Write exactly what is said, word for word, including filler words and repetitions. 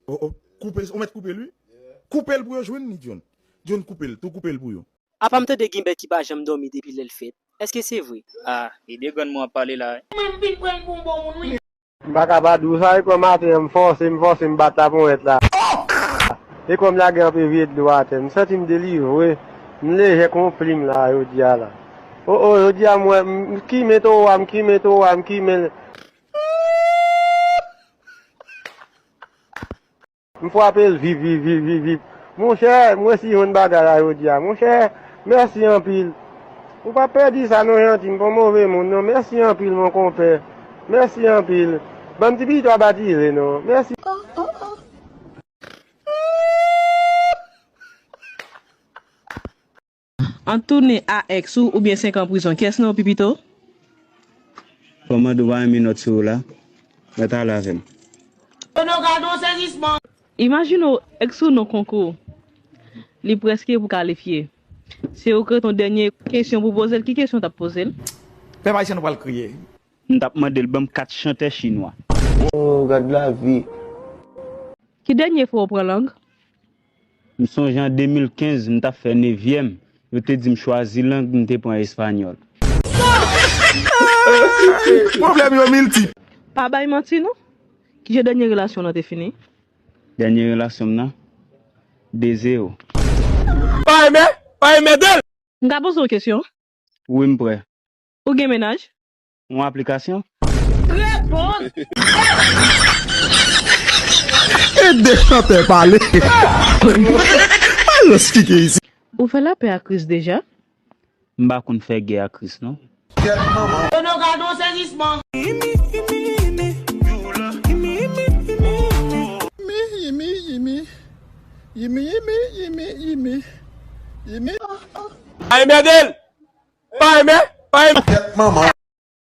Oh, oh. Koupe, ou mèt koupe l, wi. Koupe l pou yo jwenn li, John. John, koupe l, tou koupe l pou yo. Apa m tande gen bèt ki pa janm dòmi depi lè l fèt. Èske se vre? Ah, e de grann moun ap pale la. Mwen, m vin pran l pou yon bon moun, wi. M pa ka pa di w sa, e kòm maten an, m fòse, m fòse, m bat laponyèt la. E kòm lage anpe vye dlo atè, m santi m delivre. M lejè kon plim la, jodi a la. O, o, jodi a, m wè, m, m kimen towo a, m kimen towo a, m kimen l. M frape l vip, vip, vip, vip, vip. Monchè, m resi jwenn bagay la jodi a. Monchè, mèsi anpil. Ou pa pèdi sa non, Jeanty, m pa move moun non. Mèsi anpil, mon konpè. Mèsi anpil. Ban m ti pito a batize non. Mèsi. Ant tounen a èks ou oubyen senk an prizon, kiyès nan yo pi pito? Kòmande w pa renmen nòt sou ou la, mèt ale avè m. Yo nou gade yon sezisman. Imajine w, èks ou nan konkou. Li prèske pou kalifye. Si yo kreye yon dènye kesyon pou poze l, ki kesyon w t ap poze l? Pèp ayisyen nou pral kriye. M t ap mande l ban m kat chantè chinwa. Oh, gad lavi. Ki dènye fwa w pran lang? M sonje an de mil kenz, m t ap fè nevyèm, yo te di m chwazi lang, m te pran espanyòl. Pwoblèm yo miltip. Pa bay manti non. Kijan dènye relasyon w lan te fini? Dènye relasyon m nan, de zewo. Pa renmen, pa renmen de l. M ka poze w kesyon? Wi, m prè. Ou gen mennaj? Yon aplikasyon? Reponn! Ede chantè pale. Al nan spike isi. Ou fè lapè ak Kris deja? M pa konn fè gè ak Kris non. Yo nou gade yon sezisman. Yimi, yimi, yimi. Yimi, yimi, yimi, yimi. Yimi. Ay, mèdèl! Pa renmen, pa renmen. Kèt manman.